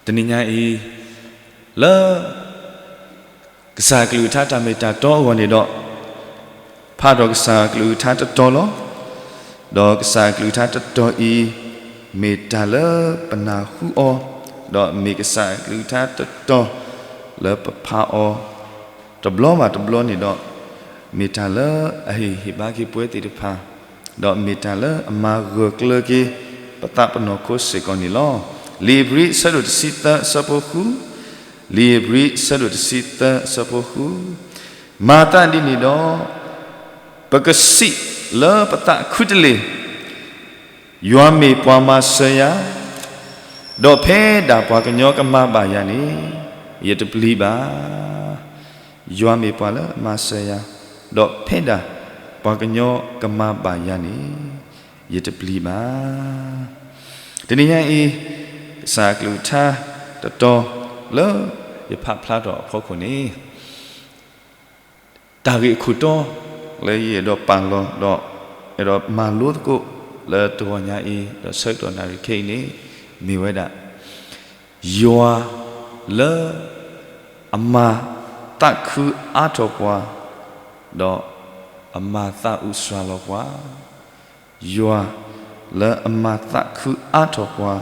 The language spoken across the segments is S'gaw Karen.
တနံၤညါအံၤ လၢ ကစၢ်အကလုၢ်ကထါတၢ်မ့ၢ်တၢ်တီအဂီၢ်န့ၣ်ဒီး ဖးဒီးကစၢ်အကလုၢ်ကထါတတီၤလီၤ. ဒီးကစၢ်အကလုၢ်ကထါတတီၤအံၤ မ့ၢ်တၢ်လၢပနၢ်ဟူအီၤ, ဒီးမ့ၢ်ကစၢ်အကလုၢ်ကထါတတီၤလၢပဖးအီၤ တဘျီဘၣ်တဘျီန့ၣ်ဒီး မ့ၢ်တၢ်လၢအဟ့ၣ်ဟ့ၣ်ဘါက့ၤပဝဲသ့ၣ်တဖၣ်, ဒီးမ့ၢ်တၢ်လၢအမၤဂၢၢ်ကျၢၤက့ၤ ပသးပနီၢ်ခိစ့ၢ်ကီးန့ၣ်လီၤ. လံာ်ဧ့ၤဘြံၤ အဆၢဒိၣ်တဆံသၢ အဆၢဖိဃု, လံာ်ဧ့ၤဘြံၤ အဆၢဒိၣ်တဆံသၢ အဆၢဖိဃု, မၤသးဒ်န့ၣ်ဒီး ပကစံးလၢပသးခုတလ့ၢ်, ယွၤမ့ၢ်ပှၤမၤစၢၤယၤ, ဒီးဖဲဒၣ်ပှၤကညီကမၤဘၣ်ယၤန့ၣ် ယတပျံၤဘၣ်. ယွၤမ့ၢ်ပှၤလၢအမၤစၢၤယၤ, ဒီးဖဲဒၣ်ပှၤကညီကမၤဘၣ်ယၤန့ၣ် ယတပျံၤဘၣ်. တနံၤညါအံၤ ကစၢ်အကလုၢ်ကထါတတီၤလၢယဖးဖျါထီၣ်အဖီခိၣ်န့ၣ် တၢ်ဂ့ၢ်အခိၣ်တီလၢယအဲၣ်ဒိးပာ်လီၤဒီး အဲၣ်ဒိးမၤလိသကိးလၢတဂီၤညါအံၤ ဒီးဆၢကတီၢ်နၣ်ရံၣ်ခဲအံၤန့ၣ် မ့ၢ်ဝဲဒၣ် ယွၤလၢ အမၤသးခုအါထီၣ်ပှၤ, ဒီးအမၤသးအုးစှၤလီၤပှၤ, ယွၤလၢအမၤသးခုအါထီၣ်ပှၤ,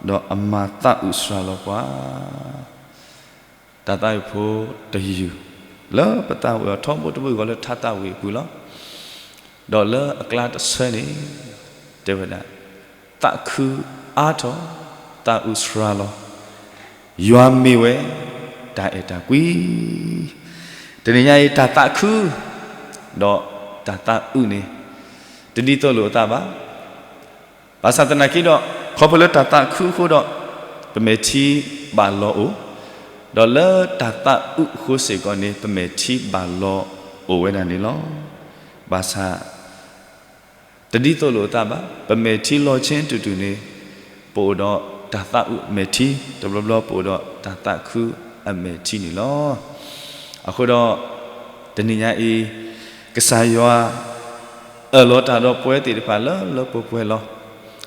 ဒီးအမၤသးအုးစှၤလီၤပှၤ တၢ်သးဝံၣ်ဖိတယုၢ် လၢပသးဝံၣ်အီၤထီဘိတဘိယူၢ်ဃီလၢထါသးဝံၣ်အပူၤလီၤ. ဒီးလၢအကျါတဆၢန့ၣ် တဲဝဲဒၣ် သးခုအါထီၣ်, သးအုးစှၤလီၤ, ယွၤမ့ၢ်ဝဲ တၢ်အဲၣ်တၢ်ကွံ တနံၤညါအံၤတၢ်သးခု ဒီးတၢ်သးအုးန့ၣ် တဒ်သိးလိာ်အသးဘၣ်. ဘၣ်ဆၣ်သနာ်က့ဒီး ခီဖျိလၢတၢ်သးခုအဃိဒီး ပမဲာ်ထံဘၣ်လီၤအိၣ်, ဒီးလၢတၢ်သးအုးအဃိစ့ၢ်ကီးန့ၣ် ပမဲာ်ထံဘၣ်လီၤအိၣ်ဝဲဒၣ်န့ၣ်လီၤ. ဘၣ်ဆၣ် တဒ်သိးလိာ်အသးဘၣ်. ပမဲာ်ထံလီၤဆ့တုၤတုၤန့ၣ် ပအိၣ်ဒီးတၢ်သးအုးအမဲာ်ထံ, တဘျီဘျီပအိၣ်ဒီးတၢ်သးခုအမဲာ်ထံန့ၣ်လီၤ. အဃိဒီး တနံၤညါအံၤ ကစၢ်ယွၤ အၢၣ်လီၤတၢ်ဒီးပဝဲသ့ၣ်တဖၣ်လၢလၢပှဲၤပှဲၤလီၤ.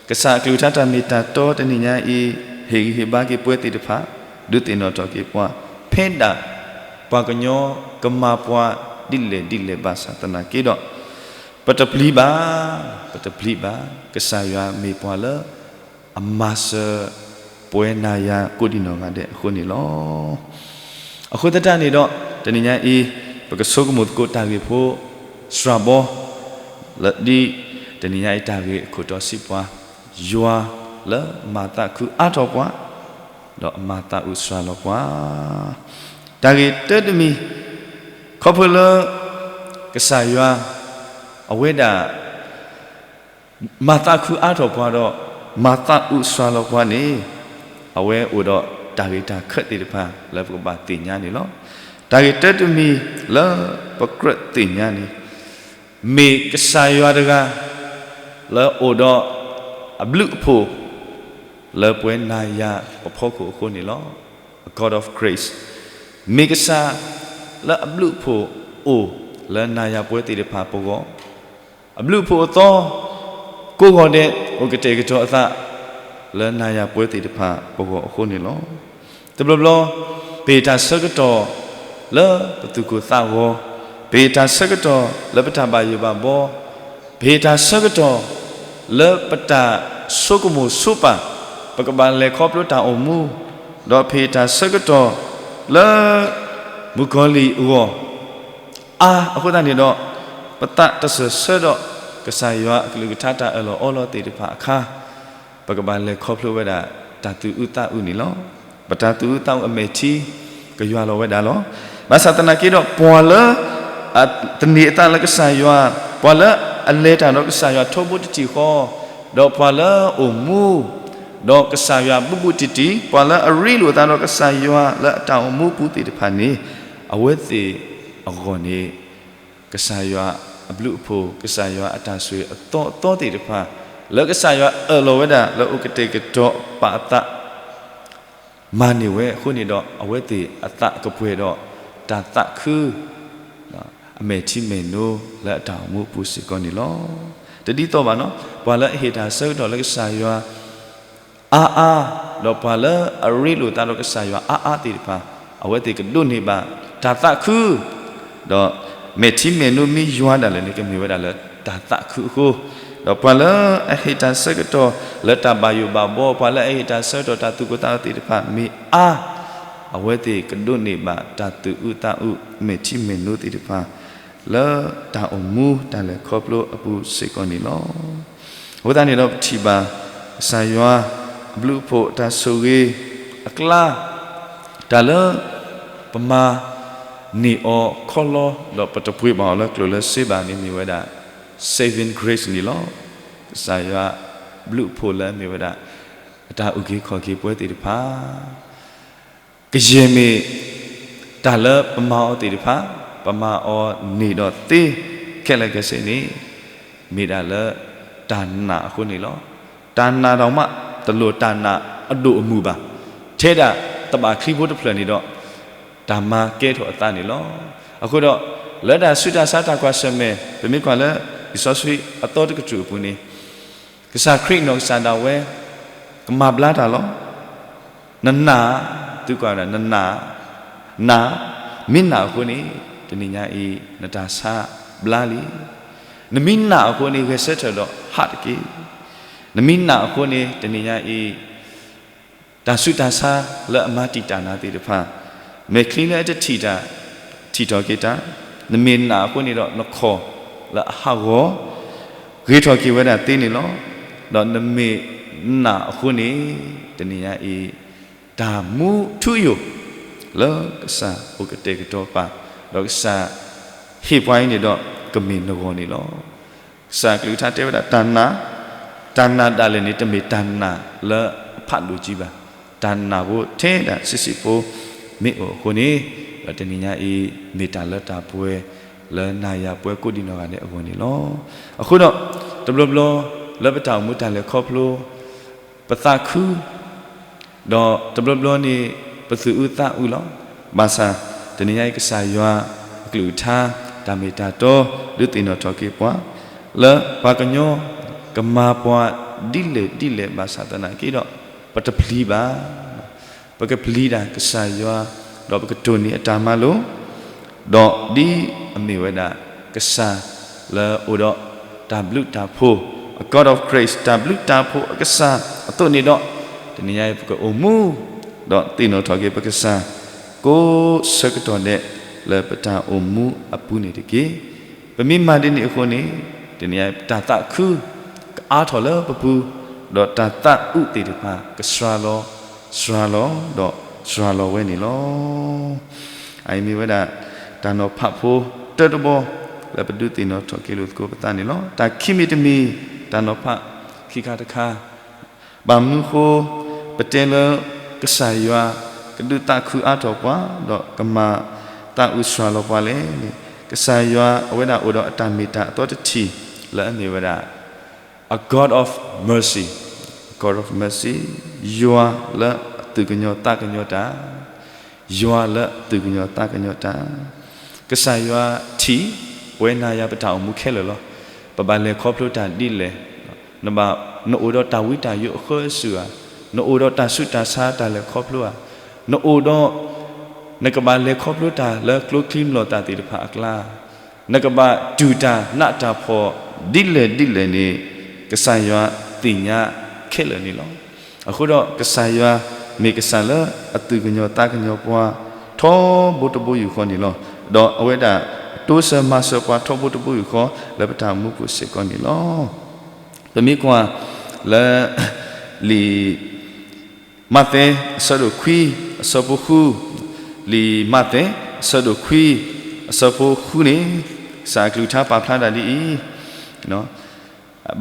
ကစၢ်အကလုၢ်ကထါတၢ်မ့ၢ်တၢ်တီတနံၤညါအံၤ ဟ့ၣ်ဂံၢ်ဟ့ၣ်ဘါက့ၤပဝဲသ့ၣ်တဖၣ် ဒုးသ့ၣ်နီၣ်ထီၣ်က့ၤပှၤ ဖဲဒၣ်ပှၤကညီကမၤပှၤဒ်လဲၣ်ဒ်လဲၣ်ဘၣ်ဆၣ်သနာ်က့ဒီး ပတပျံၤဘၣ်, ပတပျံၤဘၣ်. ကစၢ်ယွၤမ့ၢ်ပှၤလၢ အမၤစၢၤပဝဲနၤယၤကိးဒံးနီၢ်ဂၤဒဲးအဃိန့ၣ်လီၤ. အဃိသတးန့ၣ်ဒီး တနံၤညါအံၤ ပကဆိကမိၣ်သကိးတၢ်ဂ့ၢ်ဖိ စှၤဘီ လၢဒ်တနံၤညါအံၤတၢ်ဂ့ၢ်အခိၣ်တီစံးပှၤ ယွၤလၢမၤသးခုအါထီၣ်ပှၤ ဒီးအမၤသးအုးစှၤလီၤပှၤ တၢ်ဂ့ၢ်တၢတမံၤ ခီဖျိလၢ ကစၢ်ယွၤ အဝဲဒၣ် မၤသးခုအါထီၣ်ပှၤဒီး မၤသးအုးစှၤလီၤပှၤန့ၣ် အဝဲအိၣ်ဒီးတၢ်ဂ့ၢ်တၢ်ခၢၣ်သ့ၣ်တဖၣ်လၢပကဘၣ်သ့ၣ်ညါန့ၣ်လီၤ. တၢ်ဂ့ၢ်တၢတမံၤလၢပကြၢးသ့ၣ်ညါန့ၣ် မ့ၢ်ကစၢ်ယွၤတဂၤ လၢအိၣ်ဒီးအဘျုးအဖှိၣ် လၢပဝဲနၤယၤပဖီခိၣ်အဃိန့ၣ်လီၤ. A God of grace မ့ၢ်ကစၢ်လၢအဘျုးအဖှိၣ်အိၣ်လၢနၤယၤပဝဲသ့ၣ်တဖၣ်ပဂီၢ် အဘျုးအဖှိၣ်အသီ ကိးဂီၤဒဲးအိၣ်ကတဲာ်ကတီၤအသး လၢနၤယၤပဝဲသ့ၣ်တဖၣ်ပဂီၢ်အဃိန့ၣ်လီၤ. တဘျီဘျီ ပဟ့ၣ်တၢ်ဆၢကတီၢ်လၢပသူၣ်ကိၢ်သးဂီၤ, ပဟ့ၣ်တၢ်ဆၢကတီၢ်လၢပတၢ်ဘၣ်ယိၣ်ဘၣ်ဘီ, ပဟ့ၣ်တၢ်ဆၢကတီၢ်လၢပတၢ်ဆိကမိၣ်ဆိပာ် ပကဘၣ်လဲၤခီဖျိတၢ်အိၣ်မူ, ဒီးပဟ့ၣ်တၢ်ဆၢကတီၢ်လၢ မုၣ်ကီၤလံၢ်အဂီၢ် အါအဃိသတးန့ၣ်ဒီး ပသးတစၢၢ်ဆၢဒီး ကစၢ်ယွၤအကလုၢ်ကထါတၢ်အၢၣ်လီၤအီလီၤသ့ၣ်တဖၣ်အခါ ပကဘၣ်လဲၤခီဖျိဝဲဒၣ် တၢ်သူၣ်အုးသးအုးန့ၣ်လီၤ. ပတၢ်သူၣ်အုးသးအုးအမဲာ်ထံ ကယွၤလီၤဝဲဒၣ်လီၤ. ဘၣ်ဆၣ်သနာ်က့ဒီး ပှၤလၢ သန့ၤအသးလၢကစၢ်ယွၤ, ပှၤလၢအလဲၤတၢ်ဒီးကစၢ်ယွၤထီဘိတထံၣ်ဃီ, ဒီးပှၤလၢအအိၣ်မူ ဒီးကစၢ်ယွၤဘူးဘူးတံၢ်တံၢ်, ပှၤလၢအရ့လိာ်သးဒီးကစၢ်ယွၤလၢအတၢ်အိၣ်မူပူၤသ့ၣ်တဖၣ်န့ၣ်, အဝဲသ့ၣ်အဂီၢ်န့ၣ် ကစၢ်ယွၤအဘျုးအဖှိၣ်, ကစၢ်ယွၤအတၢ်ဆိၣ်ဂ့ၤအသီအသီသ့ၣ်တဖၣ် လၢကစၢ်ယွၤအၢၣ်လီၤဝဲဒၣ်လၢအိၣ်ကတဲာ်ကတီၤပာ်အသး မၤန့ၢ်ဝဲအဃိန့ၣ်ဒီး အဝဲသ့ၣ်အသးကပှဲၤဒီး တၢ်သးခု အမဲာ်ထံမဲာ်နိလၢအတၢ်အိၣ်မူအပူၤစ့ၢ်ကီးန့ၣ်လီၤ. တဒ်သိးဘၣ်နီၤ ပှၤလၢအဟ့ၣ်တၢ်ဆၢကတီၢ်လၢကစၢ်ယွၤ အါအါ ဒီးပှၤလၢအရ့လိာ်သးဒီးကစၢ်ယွၤအါအါသ့ၣ်တဖၣ်, အဝဲသ့ၣ်ကဒိးန့ၢ်ဘၣ်တၢ်သးခု, ဒီးမဲာ်ထံမဲာ်နိမ့ၢ်ယွၤဒၣ်လဲာ်န့ၣ် ကမ့ၢ်ဝဲဒၣ်လၢတၢ်သးခုအဃိ, ဒီးပှၤလၢအဟ့ၣ်တၢ်ဆၢကတီၢ်လၢတၢ်ဘၣ်ယိၣ်ဘၣ်ဘီ, ပှၤလၢအဟ့ၣ်တၢ်ဆၢကတီၢ်တၢ်သူၣ်ကိၢ်သးဂီၤသ့ၣ်တဖၣ်မ့ၢ်အါ, အဝဲသ့ၣ်ကဒိးန့ၢ်ဘၣ်တၢ်သူၣ်အုးသးအုး မဲာ်ထံမဲာ်နိသ့ၣ်တဖၣ် လၢတၢ်အိၣ်မူတၢ်လဲၤခီဖျိအပူၤစ့ၢ်ကီးန့ၣ်လီၤ. အဃိသတးန့ၣ်ဒီး ပထံၣ်ဘၣ် ကစၢ်ယွၤအဘျုးအဖှိၣ်တၢ်ဆိၣ်ဂ့ၤအကျါ, တၢ်လၢပမၤန့ၢ်အီၤခီလီ, ဒီးပတပှ့ၤဘၣ်အီၤလၢကျိၣ်လၢစ့ဘၣ်န့ၣ် မ့ၢ်ဝဲဒၣ် saving grace န့ၣ်လီၤ. ကစၢ်ယွၤဘျုးအဖှိၣ်လၢမ့ၢ်ဝဲဒၣ် အတၢ်အုၣ်က့ၤခီၣ်က့ၤပဝဲသ့ၣ်တဖၣ် ကယဲၢ်မ့ၢ် တၢ်လၢပမၤအီၤသ့ၣ်တဖၣ်, ပမၤအီၤန့ၢ်ဒီးသ့ခဲလၢာ်ခဲဆ့န့ၣ်, မ့ၢ်ဒၣ်လၢတၢ်နာ်အဃိန့ၣ်လီၤ. တၢ်နာ်ဒိၣ်မး တလိၣ်တၢ်နာ်အဒိၣ်အမုၢ်ဘၣ်. ထဲဒၣ်တဘၣ်ချံဖိတဖျၢၣ်န့ၣ်ဒီး တၢ်မၤကဲထီၣ်အသးန့ၣ်လီၤ. အဃိဒီး လၢတၢ်ဆူးတၢ်ဆါတၢ်ကွၢ်ဆၢၣ်မဲာ် ပမ့ၢ်ကွၢ်လၢ လံာ်စီဆှံအသီတကတြူၢ်အပူၤန့ၣ် ကစၢ်ခရံာ်နီၢ်ကစၢ်ဒၣ်ဝဲ ကမၤဘျါတၢ်လီၤ. နနာ်, သုကွၢ်ဝဲဒၣ် နနာ်, နာ်, မ့ၢ်နာ်အဃိန့ၣ် တနံၤညါအံၤ နတၢ်ဆါဘျါလံ. နမ့ၢ်နာ်အဃိန့ၣ် ဂဲၤဆၢထၢၣ်ဒီးဟးတက့ၢ်. နမ့ၢ်နာ်အဃိန့ၣ် တနံၤညါအံၤ တၢ်ဆူးတၢ်ဆါလၢအမၤတံာ်တာ်နၤသ့ၣ်တဖၣ်, မဲာ်ချံလၢအတထံၣ်တၢ် ထံၣ်ထီၣ်က့ၤတၢ်, နမ့ၢ်နာ်အဃိန့ၣ်ဒီး နခီၣ်လၢအဟးဂီၤ ဂ့ၤထီၣ်က့ၤဝဲဒၣ်သ့န့ၣ်လီၤ. ဒီးနမ့ၢ်နာ်အဃိန့ၣ် တနံၤညါအံၤ တၢ်မူထူယိာ် လၢကစၢ်အိၣ်ကတဲာ်ကတီၤပာ်, ဒီးကစၢ်ဟ့ၣ်ပှၤအံၤန့ၣ်ဒီး ကမ့ၢ်နဂီၢ်န့ၣ်လီၤ. ကစၢ်အကလုၢ်ကထါတဲဝဲဒၣ် တၢ်နာ်, တၢ်နာ်ဒၣ်လဲာ်န့ၣ် တမ့ၢ်တၢ်နာ်လၢအဖးဒိၣ်ကံဘၣ်. တၢ်နာ်ဖိထဲဒၣ်ဆံးဆံးဖိမ့ၢ်အိၣ်အဃိန့ၣ်, ဒီးတနံၤညါအံၤ မ့ၢ်တၢ်လၢတၢ်ပှဲၤ လၢနၤယၤပှၤကိးဒံးနီၢ်ဂၤဒဲးအဂီၢ်န့ၣ်လီၤ. အဃိဒီး တဘျီဘျီ လၢပတၢ်အိၣ်မူတၢ်လဲၤခီဖျိ ပသးခု ဒီးတဘျီဘျီန့ၣ် ပသူၣ်အုးသးအုးလီၤ. ဘၣ်ဆၣ် တနံၤညါအံၤ ကစၢ်ယွၤအကလုၢ်ကထါ တၢ်မ့ၢ်တၢ်တီ ဒုးသ့ၣ်နီၣ်ထီၣ်က့ၤပှၤ လၢပှၤကညီကမၤပှၤဒ်လဲၣ်ဒ်လဲၣ် ဘၣ်ဆၣ်သနာ်က့ဒီး ပတပျံၤဘၣ်. ပကပျံၤတၢ်ကစၢ်ယွၤ, ဒီးပကတိၢ်န့ၢ်အတၢ်မၤလိာ်, ဒီးဒ်အမ့ၢ်ဝဲဒၣ် ကစၢ်လၢအိၣ်ဒီးတၢ်ဘျုးတၢ်ဖှိၣ်, a God of grace, တၢ်ဘျုးတၢ်ဖှိၣ်အကစၢ်အသိးန့ၣ်ဒီး, တနံၤညါအံၤ ပကအိၣ်မူ ဒီးသ့ၣ်နီၣ်ထီၣ်က့ၤပကစၢ် ကိးဆၢကတီၢ်ဒဲး လၢပတၢ်အိၣ်မူအပူၤန့ၣ်တက့ၢ်. ပမ့ၢ်မၤဒ်န့ၣ်အဃိန့ၣ်, တနံၤညါအံၤ တၢ်သးခု ကအါထီၣ်လၢပပူၤ, ဒီးတၢ်သးအုးသ့ၣ်တဖၣ် ကစှၤလီၤ, စှၤလီၤ, ဒီးစှၤလီၤဝဲန့ၣ်လီၤ. အအံၤမ့ၢ်ဝဲဒၣ် တၢ်နီၤဖးဖိတၢတဘီ လၢပဒုးသ့ၣ်နီၣ်ထီၣ်က့ၤလိာ်သကိးပသးန့ၣ်လီၤ. တၢ်ခံမံၤတမံၤ တၢ်နီၤဖးခံခါတခါ ဘၣ်မနုၤဃိ ပတဲလၢ ကစၢ်ယွၤ ကဒုးသးခုအါထီၣ်ပှၤ ဒီးကမၤသးအုးစှၤလီၤပှၤလဲၣ်န့ၣ်, ကစၢ်ယွၤအဝဲဒၣ်အိၣ်ဒီးအတၢ်မ့ၢ်တၢ်အသီတထံၣ် လၢအမ့ၢ်ဝဲဒၣ် a God of mercy, a God of mercy, ယွၤလၢအသူၣ်ကညီၤသးကညီၤတၢ်, ယွၤလၢအသူၣ်ကညီၤသးကညီၤတၢ်. ကစၢ်ယွၤထံၣ် ပဝဲနၤယၤပတၢ်အိၣ်မူခဲလၢာ်လီၤ. ပဘၣ်လဲၤခီဖျိတၢ်ဒ်လဲၣ်, နဘၣ်, နအိၣ်ဒီးတၢ်ဝံတၢ်ယိးအဃၢအစုဧါ, နအိၣ်ဒီးတၢ်ဆူးတၢ်ဆါတၢ်လဲၤခီဖျိဧါ, နအိၣ်ဒီး နကဘၣ်လဲၤခီဖျိတၢ်လၢကျိချံမျိာ်သၣ်သ့ၣ်တဖၣ်အကျါ, နကဘၣ်တူၢ်တၢ်နးတၢ်ဖှီၣ်ဒ်လဲၣ်ဒ်လဲၣ်န့ၣ်, ကစၢ်ယွၤသ့ၣ်ညါခဲလၢာ်န့ၣ်လီၤ. အဃိဒီးကစၢ်ယွၤမ့ၢ်ကစၢ်လၢအသူၣ်ကညီၤသးကညီၤပှၤ ထီဘိတဘိယူၢ်ဃီန့ၣ်လီၤ. ဒီးအဝဲဒၣ်တိစၢၤမၤစၢၤပှၤထီဘိတဘိယူၢ်ဃီ လၢပတၢ်အိၣ်မူပူၤစ့ၢ်ကီးန့ၣ်လီၤ. ပမ့ၢ်ကွၢ်လၢ လံာ်မးသဲ အဆၢဒိၣ်ခွံ အဆၢဖိဃု, လံာ်မးသဲ အဆၢဒိၣ်ခွံ အဆၢဖိဃုန့ၣ်, ကစၢ်အကလုၢ်ကထါပာ်ဖျါဒၣ်ဒ်အံၤ,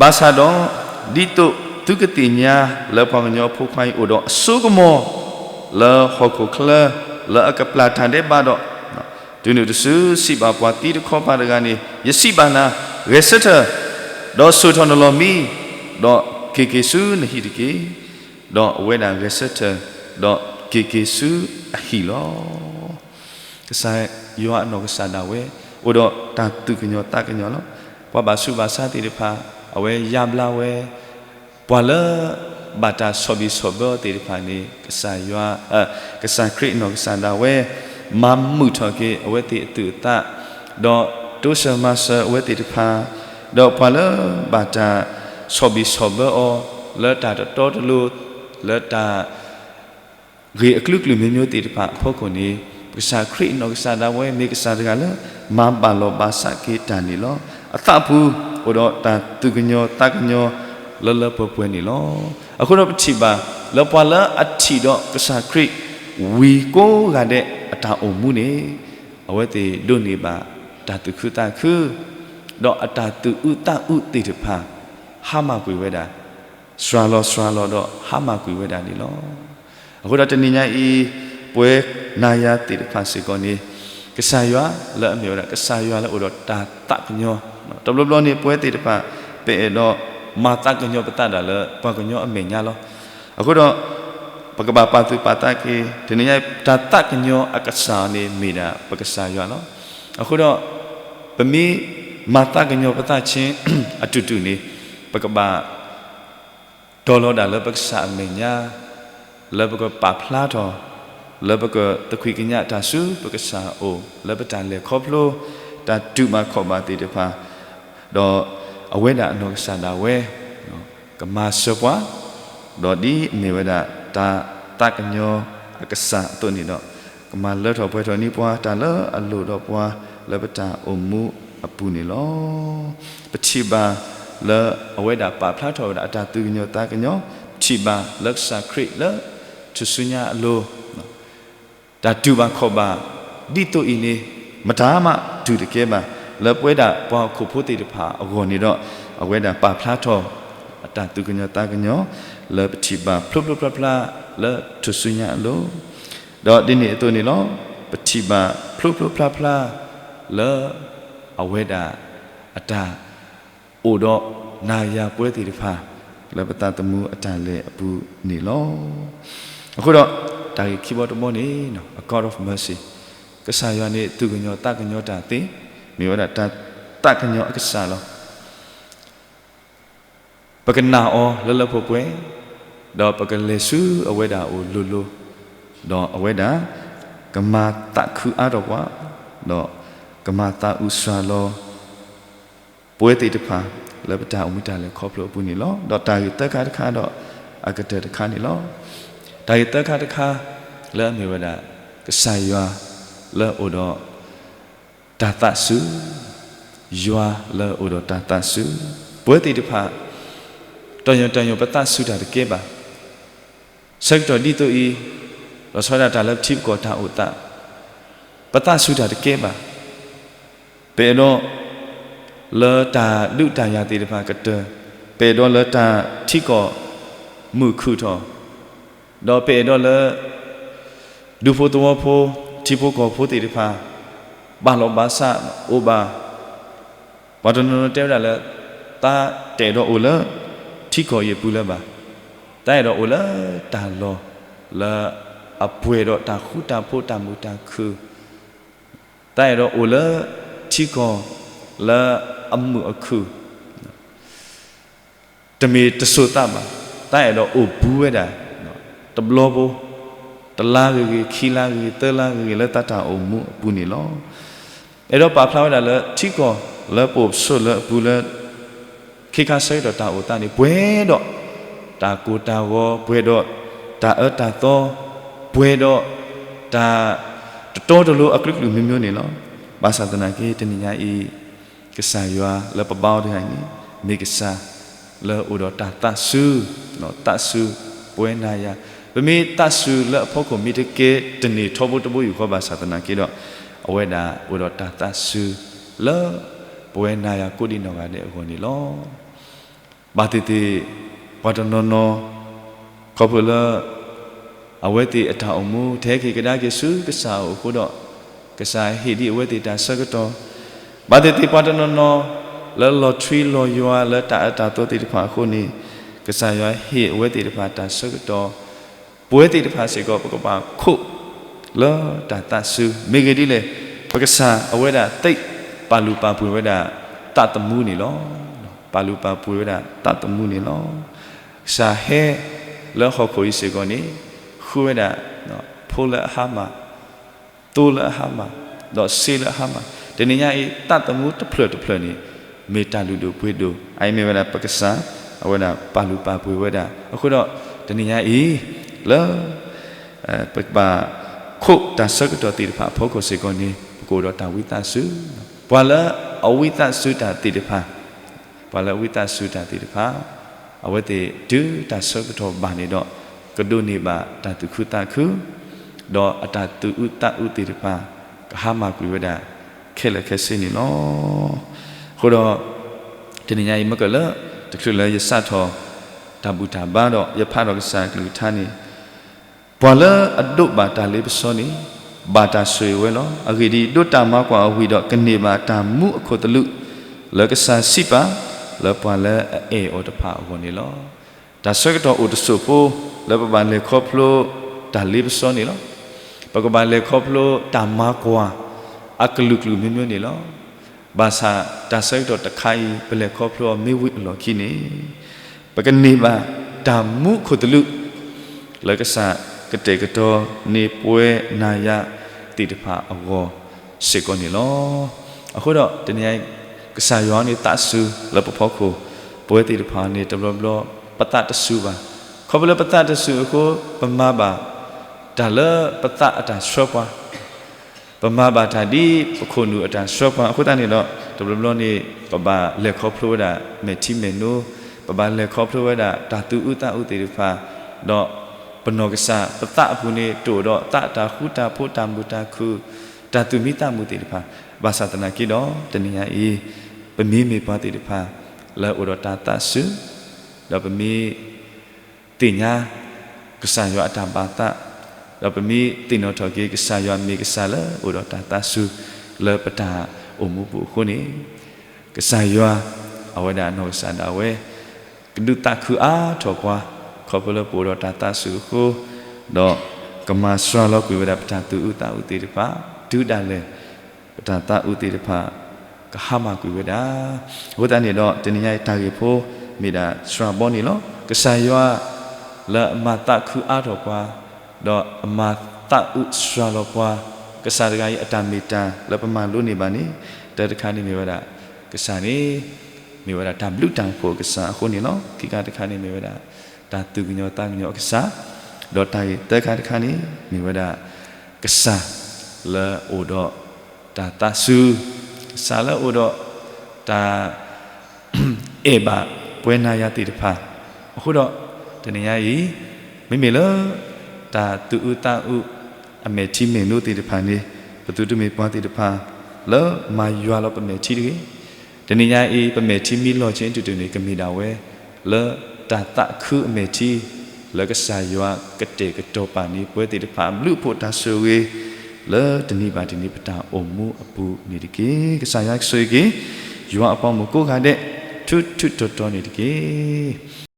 ဘၣ်ဆၣ်ဒီး ဒ်သိးသုကသ့ၣ်ညါလၢပှၤကညီဖိခွါအံၤအိၣ်ဒီးအစိကမီၤ လၢဟီၣ်ခိၣ်ချၢ လၢအကပျၢ်တၢ်ဒဲးဘးဒီး, တုၤနုၤတစုစံးဘၣ်ပှၤသံတခီပၤတဂၤန့ၣ်, ယစံးဘၣ်နၤ, ဂဲၤဆၢထၢၣ်, ဒီးစိာ်ထီၣ်နလီၢ်မံ, ဒီးက့ၤက့ၤဆူနဟံၣ်တက့ၢ်. ဒီးအဝဲဒၣ်ဂဲၤဆၢထၢၣ်, ဒီးက့ၤက့ၤဆူအဟံၣ်လီၤ. ကစၢ်ယွၤအနီၢ်ကစၢ်ဒၣ်ဝဲ အိၣ်ဒီးတၢ်သူၣ်ကညီၤသးကညီၤလီၤ. ပှၤဘၣ်ဆူးဘၣ်ဆါသ့ၣ်တဖၣ် အဝဲယါဘျါဝဲ, ပှၤလၢ ဘၣ်တၢ်ဆီၣ်ဘံၣ်ဆီၣ်ဘၢအီၤသ့ၣ်တဖၣ်န့ၣ် ကစၢ်ယွၤ, ကစၢ်ခရံာ်အနီၢ်ကစၢ်ဒၣ်ဝဲ မၤမုာ်ထီၣ်က့ၤအဝဲသ့ၣ်အသူၣ်အသး, ဒီးတိစၢၤမၤစၢၤအဝဲသ့ၣ်တဖၣ်, ဒီးပှၤလၢဘၣ်တၢ်ဆီၣ်ဘံၣ်ဆီၣ်ဘၢအီၤ လၢတၢ်တတီတလိၤ, လၢတၢ် ဂ့ၢ်အကလုာ်ကလုာ်မ့မ့ၢ်သ့ၣ်တဖၣ်အဖီခိၣ်န့ၣ်, ပကစၢ်ခရံာ်အနီၢ်ကစၢ်ဒၣ်ဝဲမ့ၢ်ကစၢ်တဂၤလၢ မၤဘၣ်လီၤဘၣ်စးက့ၤတၢ်န့ၣ်လီၤ. အသးပူၤအိၣ်ဒီးတၢ်သူၣ်ကညီၤသးကညီၤလၢလၢပှဲၤပှဲၤန့ၣ်လီၤ. အဃိဒီးပထံၣ်ဘၣ်လၢပှၤလၢအထံၣ်ဒီးကစၢ်ခရံာ်ဝံၤကိးဂၤဒဲးအတၢ်အိၣ်မူန့ၣ်, အဝဲသ့ၣ်ဒိးန့ၢ်ဘၣ်တၢ်သူၣ်ခုသးခု, ဒီးအတၢ်သူၣ်အုးသးအုးသ့ၣ်တဖၣ် ဟါမၢ်ကွံာ်ဝဲဒၣ် စှၤလီၤစှၤလီၤဒီးဟါမၢ်ကွံာ်ဝဲဒၣ်န့ၣ်လီၤ. အဃိဒီးတနံၤညါအံၤ, ပဝဲနၤယၤသ့ၣ်တဖၣ်စ့ၢ်ကီးန့ၣ်, ကစၢ်ယွၤလၢအမ့ၢ်ဝဲဒၣ် ကစၢ်ယွၤလၢအိၣ်ဒီးတၢ်သးကညီၤ, တဘျီဘျီန့ၣ် ပဝဲသ့ၣ်တဖၣ် ပအဲၣ်ဒိးမၤသးကညီၤပသးဒၣ်လၢပှၤကညီအမဲာ်ညါလီၤ. အဃိဒီး ပကဘၣ်ပာ်သူၣ်ပာ်သးက့ၤ တနံၤညါအံၤ တၢ်သးကညီၤအကစၢ်န့ၣ်မ့ၢ်ဒၣ်ပကစၢ်ယွၤလီၤ. အဃိဒီး ပမ့ၢ်မၤသးကညီၤပသးဆ့ အတူၢ်တူၢ်န့ၣ်, ပကဘၣ်တီၤလီၤဒၣ်လၢပကစၢ်အမဲာ်ညါ, လၢပကပာ်ဖျါထီၣ်, လၢပကသခွံးကညးတၢ်ဆူပကစၢ်အအိၣ်, လၢပတၢ်လဲၤခီဖျိ, တၢ်တူၢ်ဘၣ်ခီၣ်ဘၣ်သ့ၣ်တဖၣ်, ဒီးအဝဲဒၣ်အနီၢ်ကစၢ်ဒၣ်ဝဲ ကမၤစၢၤပှၤ, ဒီးဒ်အမ့ၢ်ဝဲဒၣ်တၢ်သးကညီၤအကစၢ်အသိးန့ၣ်ဒီး, ကမၤလၢထီၣ်ပှဲၤထီၣ်န့ၢ်ပှၤတၢ်လၢအလိၣ်ဒီးပှၤ လၢပတၢ်အိၣ်မူအပူၤန့ၣ်လီၤ. ပထံၣ်ဘၣ်လၢအဝဲဒၣ်ပာ်ဖျါထီၣ်ဝဲဒၣ်အတၢ်သူၣ်ကညီၤသးကညီၤ, ပထံၣ်ဘၣ်လၢကစၢ်ခရံာ်လၢထူၣ်စုညါအလိၤ တၢ်တူၢ်ဘၣ်ခီၣ်ဘၣ်, ဒ်သိးအံၤန့ၣ် မတၤမးတူၢ်တကဲဘၣ်, လၢပဝဲဒၣ်ပှၤဟီၣ်ခိၣ်ဖိသ့ၣ်တဖၣ်အဂီၢ်န့ၣ်ဒီး, အဝဲဒၣ်ပာ်ဖျါထီၣ် အတၢ်သူၣ်ကညီၤသးကညီၤ လၢပထံၣ်ဘၣ်ဖျိဖျိဖျါဖျါလၢထူၣ်စုညါအလိၤ, ဒီးဒ်န့ၣ်အသိးန့ၣ်လီၤ. ပထံၣ်ဘၣ်ဖျိဖျိဖျါဖျါလၢ အဝဲဒၣ် အတၢ် အိၣ်ဒီးနၤယၤပဝဲသ့ၣ်တဖၣ် လၢပသးသမူအတၢ်လဲၤအပူၤန့ၣ်လီၤ. အဃိဒီး တၢ်ဂ့ၢ်ခံဘီတဘီန့ၣ် A God of mercy, ကစၢ်ယွၤန့ၣ် သူၣ်ကညီၤသးကညီၤတၢ်သ့, မ့ၢ်ဝဲဒၣ်တၢ်သးကညီၤအကစၢ်လီၤ. ပကနာ်အီၤလၢလၢပှဲၤပှဲၤ, ဒီးပကလဲၤဆူအဝဲဒၣ်အအိၣ်လိၤလိၤ, ဒီးအဝဲဒၣ် ကမၤသးခုအါထီၣ်ပှၤ, ဒီးကမၤသးအုးစှၤလီၤ ပဝဲသ့ၣ်တဖၣ် လၢပတၢ်အိၣ်မူတၢ်လဲၤခီဖျိအပူၤန့ၣ်လီၤ. ဒီးတၢ်ဂ့ၢ်သၢခါတခါဒီး အကတၢၢ်တခါန့ၣ်လီၤ. တၢ်ဂ့ၢ်သၢခါတခါ လၢအမ့ၢ်ဝဲဒၣ် ကစၢ်ယွၤလၢအအိၣ်ဒီးတၢ်သးစူၤ, ယွၤလၢအအိၣ်ဒီးတၢ်သးစူၤ, ပဝဲသ့ၣ်တဖၣ် တီၢ်ယိၣ်တီၢ်ယိၣ်ပသးစူၤတၢ်တကဲဘၣ်. ဆၢကတီၢ်ဒ်သိးအံၤ, လီၤဆီဒၣ်တၢ်လၢပထံပကီၢ်တၢ်အိၣ်သး, ပသးစူၤတၢ်တကဲဘၣ်. ပအဲၣ်ဒိး လၢတၢ်ဒုးတၢ်ယၤသ့ၣ်တဖၣ်ကတၢၢ်, ပအဲၣ်ဒိးလၢတၢ်ထံကီၢ်မုာ်ခုၣ်ထီၣ်, ဒီးပအဲၣ်ဒိးလၢ ဒူဖိသဝီဖိ ထံဖိကီၢ်ဖိသ့ၣ်တဖၣ် ဘၣ်လီၤဘၣ်စးအိၣ်ဘၣ်. ပှၤတနီၤနီၤတဲဝဲဒၣ်လၢ တၢ်တအဲၣ်ဒိးအိၣ်လၢ ထံကီၢ်အံၤအပူၤလၢၤဘၣ်. တၢ်အဲၣ်ဒိးအိၣ်လၢတၢ်လီၢ် လၢအပှဲၤဒီးတၢ်ဃူတၢ်ဖိးတၢ်မုာ်တၢ်ခုၣ်, တၢ်အဲၣ်ဒိးအိၣ်လၢ ထံကီၢ် လၢအမုာ်အခုၣ် တမ့ၢ်တစိၤသးဘၣ်, တၢ်အဲၣ်ဒိးအိၣ်ဘူးဝဲဒၣ် တဘျီဖိ, တလါဂ့ၤဂ့ၤ, ခံလါဂ့ၤဂ့ၤ, သၢလါဂ့ၤဂ့ၤ လၢတၢ်တၢ်အိၣ်မူအပူၤန့ၣ်လီၤ. အဲၣ်ဒိးပာ်ဖျါဝဲဒၣ်လၢထံကီၢ် လၢပအိၣ်ဆိးလၢအပူၤလၢ ခ့ခါဆၢကတီၢ်တၢ်အိၣ်သးန့ၣ် ပှဲၤဒီး တၢ်ကိၢ်တၢ်ဂီၤ, ပှဲၤဒီး တၢ်အၢတၢ်သီ, ပှဲၤဒီး တၢ် တတီတလိၤအကလုာ်ကလုာ်မ့ၢ်မ့ၢ်န့ၣ်လီၤ. ဘၣ်ဆၣ်သနာ်က့ တနံၤညါအံၤ ကစၢ်ယွၤလၢပဘါအီၤတဂၤန့ၣ် မ့ၢ်ကစၢ်လၢအိၣ်ဒီးတၢ်သးစူၤ, သးစူၤပဝဲနၤယၤ, ပမ့ၢ်သးစူၤလၢအဖီခိၣ်မ့ၢ်တကဲတန့ၢ်ထီဘိတဘိယူၢ်ဃီဘၣ်ဆၣ်သနာ်က့ဒီး အဝဲဒၣ်အိၣ်ဒီးတၢ်သးစူၤလၢ ပဝဲနၤယၤကိးဒံးနီၢ်ဂၤဒဲးအဂီၢ်န့ၣ်လီၤ. ဘၣ်သ့ၣ်သ့ၣ် ပှၤတနီၤနီၤ ခီဖျိလၢ အဝဲသ့ၣ်အတၢ်အိၣ်မူ တဟဲက့ၤကဒါက့ၤဆူကစၢ်အအိၣ်အဃိဒီး ကစၢ်ဟ့ၣ်ဒံးအဝဲသ့ၣ်တၢ်ဆၢကတီၢ်, ဘၣ်သ့ၣ်သ့ၣ်ပှၤတနီၤနီၤ လၢလီၤထွံလီၤယွၤလၢတၢ်အၢတၢ်သီသ့ၣ်တဖၣ်အဃိန့ၣ် ကစၢ်ယွၤဟ့ၣ်အဝဲသ့ၣ်တဖၣ်တၢ်ဆၢကတီၢ်, ပဝဲသ့ၣ်တဖၣ်စ့ၢ်ကီး ပကဘၣ်ခိးလၢတၢ်သးစူၤ မ့ၢ်ဂ့ၢ်ဒ်လဲၣ်, ပကစၢ်အဝဲဒၣ်သ့ ပာ်လုၢ်ပာ်ပှ့ၤဝဲဒၣ်သးသမူန့ၣ်လီၤ. ပာ်လုၢ်ပာ်ပှ့ၤဝဲဒၣ်သးသမူန့ၣ်လီၤ. ကစၢ်ဟဲ လၢဟီၣ်ခိၣ်အံၤစ့ၢ်ကီးန့ၣ် ဃုဝဲဒၣ် ဖိလၢအဟါမၢ်, သိလၢအဟါမၢ်, ဒီးစ့လၢအဟါမၢ်, တနံၤညါအံၤ သးသမူတဖျၢၣ်တဖျၢၣ်န့ၣ် မ့ၢ်တၢ်လုၢ်ဒိၣ်ပှ့ၤဒိၣ်, အအံၤမ့ၢ်ဝဲဒၣ်ပကစၢ် အဝဲဒၣ်ပာ်လုၢ်ပာ်ပှ့ၤဝဲဒၣ်. အဃိဒီး တနံၤညါအံၤ လၢ ပကဘၣ်ခိးတၢ်ဆၢကတီၢ်သ့ၣ်တဖၣ်အဖီခိၣ်စ့ၢ်ကီးန့ၣ် ပကအိၣ်ဒီးတၢ်ဝံသးစူၤ, ပှၤလၢအဝံသးစူၤတၢ်သ့ၣ်တဖၣ် ပှၤလၢအဝံသးစူၤတၢ်သ့ၣ်တဖၣ် အဝဲသ့ၣ်တုၤတၢ်ဆၢကတီၢ်ဘၣ်န့ၣ်ဒီး ကဒိးန့ၢ်ဘၣ်တၢ်သူၣ်ခုသးခု ဒီးအတၢ်သူၣ်အုးသးအုးသ့ၣ်တဖၣ် ကဟါမၢ်ကွံာ်ဝဲဒၣ်ခဲလၢာ်ခဲဆ့န့ၣ်လီၤ. အဃိဒီး တနံၤညါအံၤမ့ၢ်ကလၢ တချုးလၢယစးထီၣ်တၢ်ဘူၣ်တၢ်ဘါဒီး ယဖးထီၣ်ကစၢ်ကလုၢ်ကထါန့ၣ် ပှၤလၢအဒိးဘၣ်တၢ်လ့ပစီန့ၣ် ဘၣ်တၢ်ဆိၣ်ဂ့ၤဝဲလီၤ. အဂ့ၢ်ဒ်အံၤ, ဒိးတၢ်မၤကွၢ်အဝံၤဒီး ကန့ၢ်ဘၣ်တၢ်မူအခိၣ်သလုး လၢကစၢ်စံးပာ် လၢပှၤလၢအအဲၣ်အီၤတဖၣ်အဂီၢ်န့ၣ်လီၤ. တၢ်ဆၢကတီၢ်အိၣ်တစိၢ်ဖိ လၢပဘၣ်လဲၤခီဖျိတၢ်လ့ပစီန့ၣ်လီၤ. ပကဘၣ်လဲၤခီဖျိတၢ်မၤကွၢ် အကလုာ်ကလုာ်မ့ၢ်မ့ၢ်န့ၣ်လီၤ. ဘၣ်ဆၣ်တၢ်ဆၢကတီၢ်တခါအံၤ ပလဲၤခီဖျိအီၤမ့ၢ်ဝံၤအလီၢ်ခံန့ၣ် ပကန့ၢ်ဘၣ်တၢ်မူခိၣ်သလုး လၢကစၢ်ကတဲာ်ကတီၤန့ၢ်ပဝဲနၤယၤသ့ၣ်တဖၣ်အဂီၢ်စ့ၢ်ကီးန့ၣ်လီၤ. အဃိဒီးတနံၤညါအံၤ ကစၢ်ယွၤန့ၣ်သးစူၤလၢပဖီခိၣ် ပဝဲသ့ၣ်တဖၣ်န့ၣ် တဘျီဘျီ ပသးတစူၤဘၣ်. ခီဖျိလၢပသးတစူၤအဃိ ပမၤဘၣ်တၢ်လၢပသးအတၢ်ဆှၢပှၤ ပမၤဘၣ်တၢ်ဒ်ပခိၣ်နူာ်အတၢ်ဆှၢပှၤအဃိသတးန့ၣ်ဒီး တဘျီဘျီန့ၣ် ပဘၣ်လဲၤခီဖျိဝဲဒၣ်မဲာ်ထံမဲာ်နိ, ပဘၣ်လဲၤခီဖျိဝဲဒၣ်တၢ်သူၣ်အုးသးအုးသ့ၣ်တဖၣ်, ဒီးပနီၢ်ကစၢ်ပသးအပူၤန့ၣ် တအိၣ်ဒီးသးအတၢ်ဃူတၢ်ဖိး တၢ်မုာ်တၢ်ခုၣ် တၢ်သူၣ်မံသးမုာ်သ့ၣ်တဖၣ်, ဘၣ်ဆၣ်သနာ်က့ဒီး တနံၤညါအံၤ ပမ့မ့ၢ်ပှၤသ့ၣ်တဖၣ် လၢအိၣ်ဒီးတၢ်သးစူၤ, ဒီးပမ့ၢ် သ့ၣ်ညါ ကစၢ်ယွၤအတၢ်ဘၣ်သး, ဒီးပမ့ၢ်သ့ၣ်နီၣ်ထီၣ်က့ၤ ကစၢ်ယွၤမ့ၢ်ကစၢ်လၢအိၣ်ဒီးတၢ်သးစူၤ လၢပတၢ်အိၣ်မူပူၤအဃိန့ၣ်, ကစၢ်ယွၤ အဝဲဒၣ်အနီၢ်ကစၢ်ဒၣ်ဝဲ ကဒုးသးခုအါထီၣ်ပှၤ ခီဖျိလၢပအိၣ်ဒီးတၢ်သးစူၤအဃိ, ဒီးကမၤစှၤလီၤကွံာ်ဝဲဒၣ်ပတၢ်သူၣ်အုးသးအုးသ့ၣ်တဖၣ်, တုၤဒၣ်လဲာ် ပတၢ်သးအုးသ့ၣ်တဖၣ် ကဟါမၢ်ကွံာ်ဝဲဒၣ်. အဃိသတးန့ၣ်ဒီး တနံၤညါအံၤတၢ်ဂ့ၢ်ဖိ မ့ၢ်ဒၣ်စှၤဘီန့ၣ်လီၤ. ကစၢ်ယွၤ လၢအမၤသးခုအါထီၣ်ပှၤ, ဒီးအမၤသးအုးစှၤလီၤပှၤ, ကစၢ်တဂၤအံၤအတၢ်မ့ၢ်တၢ်လၢပမၤလိန့ၢ်ဘၣ်န့ၣ်, တၢတခါန့ၣ်မ့ၢ်ဝဲဒၣ် ကစၢ်န့ၣ် မ့ၢ်ဝဲဒၣ်တၢ်ဘျုးတၢ်ဖှိၣ်အကစၢ်အဃိန့ၣ်လီၤ. ခံခါတခါန့ၣ်မ့ၢ်ဝဲဒၣ် တၢ်သူၣ်ကညီၤသးကညီၤအကစၢ်, ဒီးတၢ်ဂ့ၢ်သၢခါတခါန့ၣ် မ့ၢ်ဝဲဒၣ် ကစၢ် လၢအိၣ်ဒီးတၢ်သးစူၤ, ကစၢ်လၢအိၣ်ဒီးတၢ် အဲၣ်ဘၣ်ပဝဲနၤယၤသ့ၣ်တဖၣ်, အဃိဒီး တနံၤညါအံၤ မ့မ့ၢ်လၢ တၢ်သူၣ်အုးသးအုး အမဲာ်ထံမဲာ်နိသ့ၣ်တဖၣ်န့ၣ် ပသုတမ့ၢ်ပှၤသ့ၣ်တဖၣ် လၢမၤယွၤလီၤပမဲာ်ထံတဂ့ၤ. တနံၤညါအံၤ ပမဲာ်ထံမ့ၢ်လီၤဆ့တုၤတုၤန့ၣ် ကမ့ၢ်ဒၣ်ဝဲ လၢတၢ်သးခုအမဲာ်ထံ လၢကစၢ်ယွၤကတဲာ်ကတီၤပာ်န့ၢ် ပဝဲသ့ၣ်တဖၣ်အဘျုးအဖှိၣ်တၢ်ဆိၣ်ဂ့ၤ လၢတနံၤဘၣ်တနံၤ ပတၢ်အိၣ်မူအပူၤန့ၣ်တက့ၢ်. ကစၢ်ယွၤကဆိၣ်ဂ့ၤက့ၤ ယွၤအပှၤမိၢ်ကိးဂၤဒဲး ထူထူတီတီန့ၣ်တက့ၢ်.